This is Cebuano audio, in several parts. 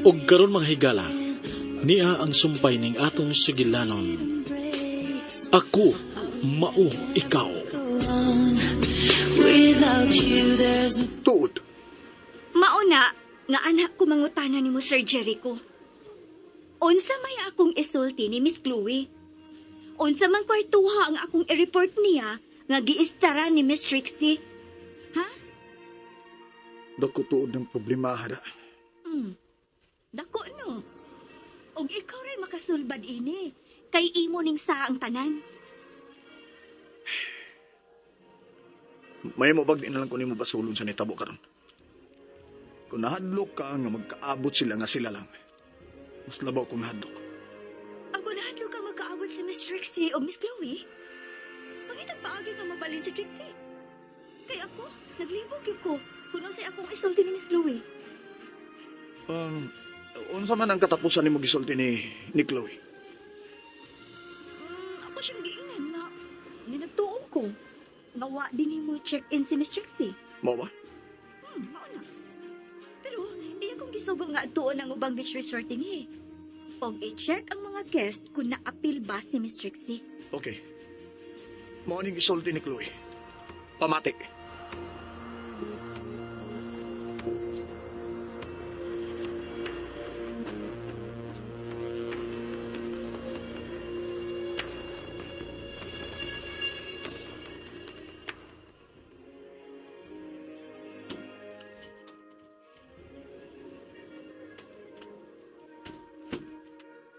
Ug karon mga higala, niya ang sumpay ning atong sugilanon. Ako, mao ikaw. Without you, there's no Tuod. Mauna, nga anak ko mangutana nimo Sir Jericho. Unsa may akong isulti ni Miss Chloe? Unsa man kwartuha ang akong i-report niya nga giistara ni Miss Trixie? Ha? Dako tuod ng problema hada. Dako no. Og ikaw ray makasulbad ini. Kay imo ning sa ang tanan. May mo bag di na lang ko nimo basulon sa nitabo karon. Kung nahadlok ka nga magkaabot sila nga sila lang. Mas labaw kung nahadlok. Ang nahadlok ka magkaabot si Miss Trixie o Miss Chloe. Pangitag paagi nga mabalin si Trixie. Kay ako, naglibog gyud ko kung unsay akong isulti ni Miss Chloe. Unsa man ang katapusan nimo gisulti ni Chloe? Ako siyang giingnan nga nga nagtuo ko. Nga wa din mo check-in si Miss Trixie. Mao ba? Mao na. Pero di akong gisugo nga tuon ang ubang beach resort dinhi. Og i-check ang mga guest kung naapil ba si Miss Trixie. Okay. Mao ning gisulti ni Chloe. Pamati.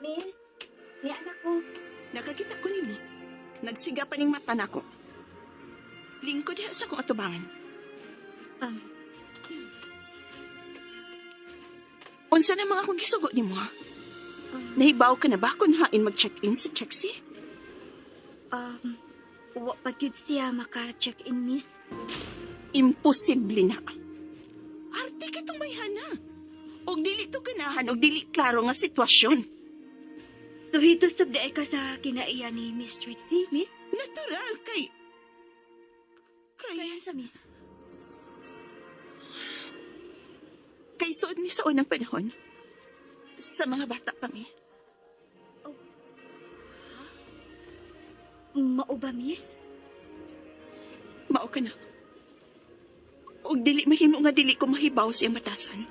Miss, ni anak ko. Nakakita ko nimo. Nagsiga pa ning mata nako. Lingkod diha sa akong atubangan. Unsa na mga akong gisugo nimo ha? Nahibaw ka na ba kung hain mag-check-in si Trixie? Wa pa gyud siya maka-check-in, miss. Imposible na. Arte ka itong bayhana. Og dili to ganahan og dili klaro nga sitwasyon. So hito sab diay ka sa kinaiya ni Miss Trixie, miss? Natural kay kay Kaya sa miss. kay suod mi sa unang panahon. Sa mga bata pa mi. Mao ba, miss? Mao ka na. Og dili mahimo nga dili ko mahibaw sa iyang batasan.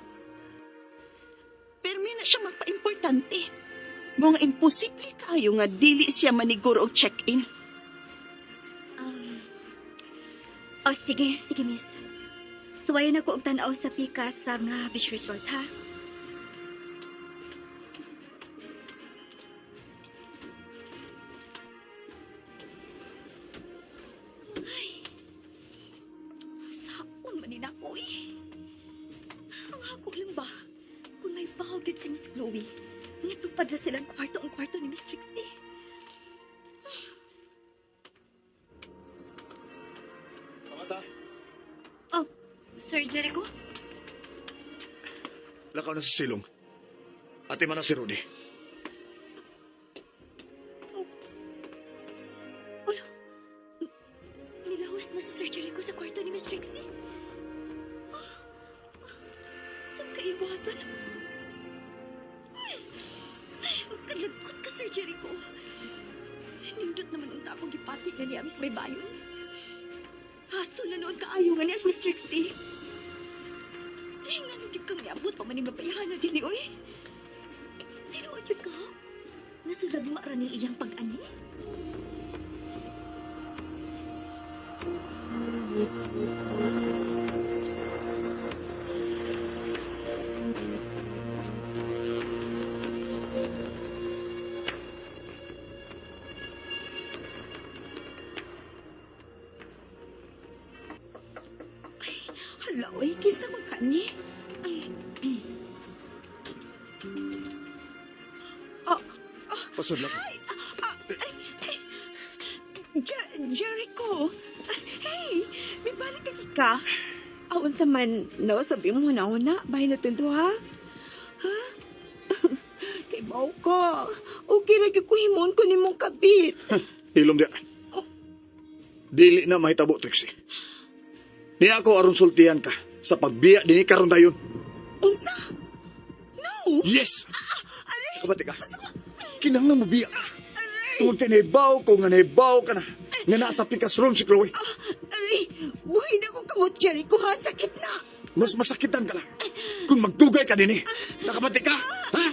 Pero may na siya magpaimportante. Mga imposible kayo nga dili siya maniguro og check-in. Oh, sige, sige, miss. Suwayan ako og tan-aw sa pikas sa nga beach resort, ha? Ay, saon man ni nako eh. Ang ako lang ba? Kung may bahagit si Miss Chloe, nga tupad na silang kwarto ang kwarto ni Miss Trixie. Oh, Sir Jericho? Lakaw na sa silong. Ate man na si Rudy. Ulo. Nilahos na sa Sir Jericho sa kwarto ni Miss Trixie. Saan ka iwaton? Ay, magkalagkot ka, Sir Jericho. Nindot naman unta akong gipati nga niya, Miss Baybayon. Haso na noon kaayo nga niya, Miss Trixie. Ay, nga nung kang niabot pa man ni mabayhana din ni, oy. Tinuod yun ka? Nasa lagma ra ni iyang pag-ani? Hala, oy, kinsa man ka ni? Oh, Pasod lang. ay, ay, ay. Jericho! Hey, may balik ka ka. Awan sa man, no, sabi mo na una, bahay na tunto ha? Ha? Kay bao ka. Okay ra gyud ko himon ko nimong kabit. Hilom dia. Dili na mahitabo, Trixie. Niya ako aron sultihan ka sa pagbiya dinhi karon dayon. Unsa? No. Ako? Yes! Kabati ka. Kinahanglan mo biya ka. Tungod kay nahibaw ko nga nahibaw ka na. Nga nasa pikas room si Chloe. Aray, buhay na akong kamot, Jericho, ha? Sakit na! Mas masakitan ka lang. Kung magdugay ka din eh. Nakabati ka? Ha?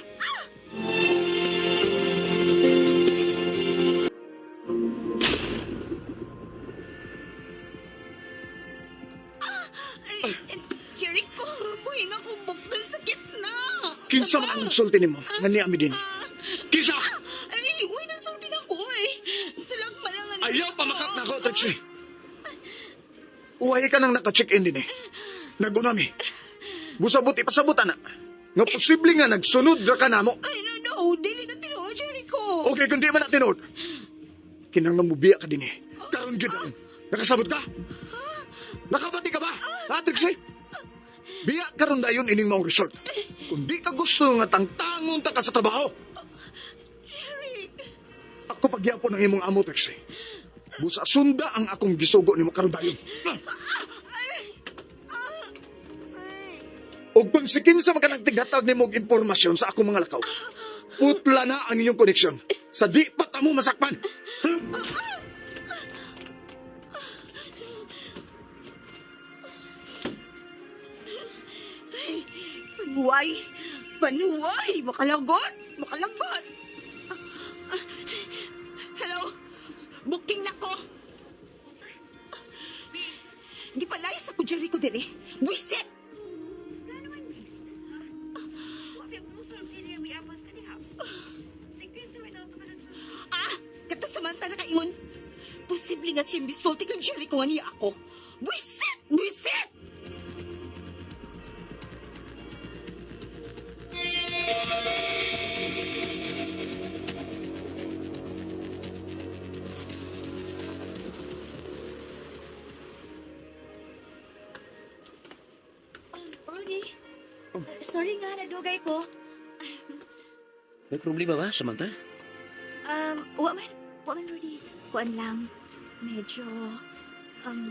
Ay, Jericho, buhay na akong bukdan. Sakit na! Kinsa man ang nagsulti nimo nga niya mi din. Kinsa? Ay, uy, nasulti na ko eh. Sulag malangan. Ayaw pamakat na ako, Trixie. Uwahi ka nang naka-check-in din eh. Naguna mi. Busabot ipasabot ana. Nga posible nga nagsunod ra ka namo. Ay, no, no. Dili na tinuod, Jericho. Okay, kung di man natin tinuod. Kinahanglan mo biya ka din eh. Karon gyud na. Nakasabot ka? Nakabati ka ba? Ha, Trixie? Biya karon dayon ining maong resort. Kung di ka gusto nga tangtangon ta ka sa trabaho, Jeric. ako pagyapon ang imong amo, Trixie. Busa sunda ang akong gisugo nimo karon dayon. Og kung si kinsa man ka nagtighatag nimo og impormasyon sa akong mga lakaw, putla na ang inyong koneksyon. Sa di pa ta mo masakpan. Panuway. Panuway. Makalagot. Makalagot. Ah, ah. Hello. Booking na ko. Gipalayas ako, Jericho, dire. Buisit! Ah! Kato Samantha nakaingon. Posible nga siyang bisulti kang Jericho nga niya ako. Buisit! Buisit! Rudy, sorry nga, nadugay ko. May problema ba, Samantha? Wa man, wa man, Rudy. Kuan lang, medyo,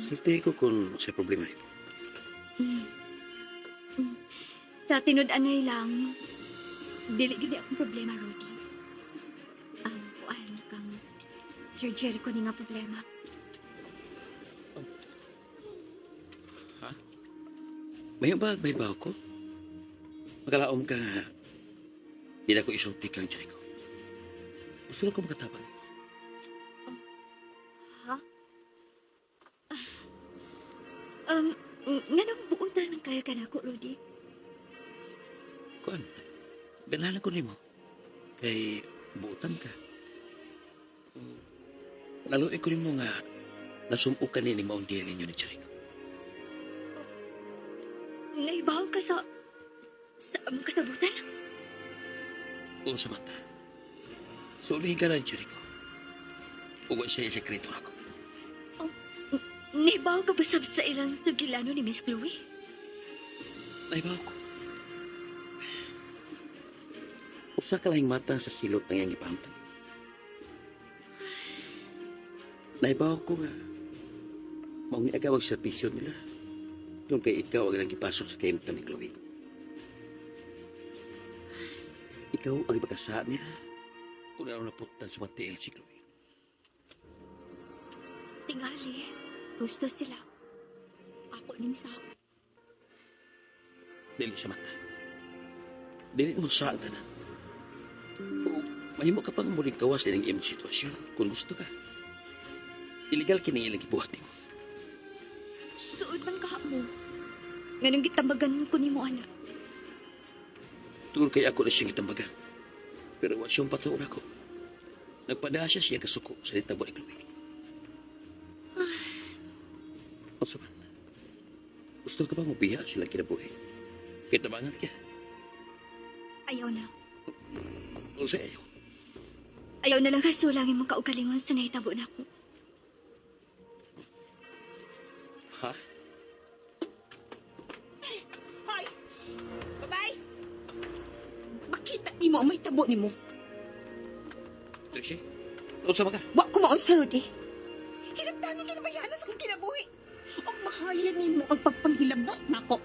Sulti ko kung sa problema nito. mm, mm. Sa tinud-anay lang, dili gid akong problema, Rudy. Ang kuan kang Sir Jericho ni nga problema. Mayo ba, may bawo ko? Magalaom ka nga. Di na ko isulti kang Jericho. Gusto lang ko makatabang. Ha? Nganong buutan ng kaya ka nako, Rudy? Kuan, ganahan ko nimo. Kay buutan ka. Lalo ko nimo nga nasumo ka ni maong dili ninyo ni Jericho. Naibaw ka sa among kasabutan? Oo, Samantha. Sulihin ka lang, Jericho. Ug siya sekreto ako. Naibaw ka ba sab sa ilang sugilano ni Miss Chloe? Naibaw ko. Usa ka lahing mata sa silot ng iyang gipahamtang. Naibaw ko nga maong niagaw ang serbisyo nila. Yung kay ikaw ang nagipasok sa kahimtang ni Chloe. Ikaw ang ipagkasaan nila kung ano naputan sa mga tiil si Chloe. Tingali, gusto sila. Ako ning sa Dili sa mata. Dili mo sa tanan. O, mahimo ka pang muling kawas ining imong sitwasyon kung gusto ka. Illegal kini ilang gibuhat nimo. Suod man ka mo. Nganong gitambagan ko nimo ana. Tungod kay ako na siyang gitambagan. Pero wa siyang patuon ako. Nagpadala siya siya kasuko sa litabo ni Chloe. Unsa man? Gusto ka ba mobiya sila kinabuhi? Kay tabangan ka. Ayaw na. Unsa ayaw? Ayaw na lang kasulang imong kaugalingon sa nahitabo nako. Ha? Hoy! Bye-bye! Makita nimo ang may tabo nimo. Trixie? Unsa man ka? Wa ko maon sa Rudy. Hinagdanon kinabayanan sa kong kinabuhi. Og mahayan nimo ang pagpanghilabot nako.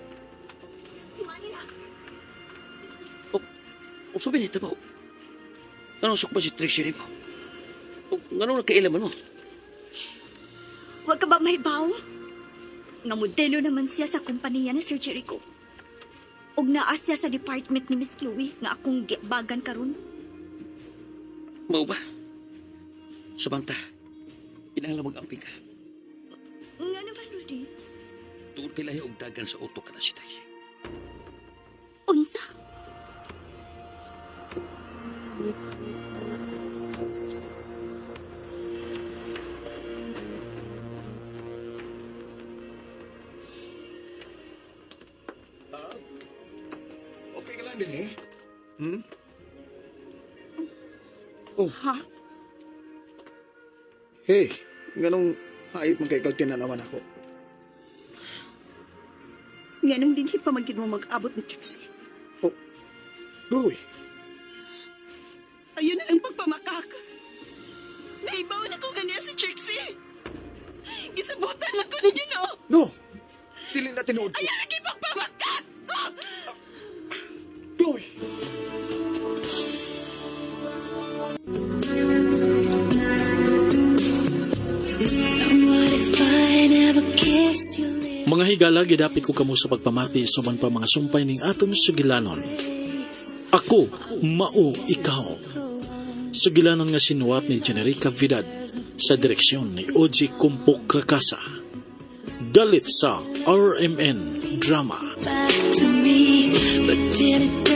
Timani na. Oh. Unsa ba nitabo? Nganong sukba si Trixie nimo? Ug nganong nakaila man mo? Wa ka ba mahibaw? Nga modelo naman siya sa kompanya ni Sir Jericho. Ug naa siya sa department ni Miss Chloe nga akong gibagan karon. Mao ba? Samantha, kinahanglan mag-amping ka. Nga naman, Rudy. Tungod kay lahi og dagan sa utok ka na si Trixie. Unsa? Okay ka lang din eh. Hmm? Ha? Hey, nganong hayop man kay kag tinanawan ako. Nganong din siya pamagid mo mag-abot ni Trixie. Oh, Chloe, Ayun na lang pagpamakak. Naibaw na ko ganyan si Trixie. Gisabutan lang ko ninyo, no? No! Dili na tinuod ko. Ayaw lagi pagpamakak ko! Chloe! And what if I never kiss your lips? Mga higala, gidapit ko kamo sa pagpamati suman pa mga sumpay ning atong sugilanon. Ako, mao ikaw. Sugilanon nga sinuwat ni Generica Vidad sa direksyon ni Oji Kumpok Rakasa. Dalit sa RMN Drama. Back to me, but did it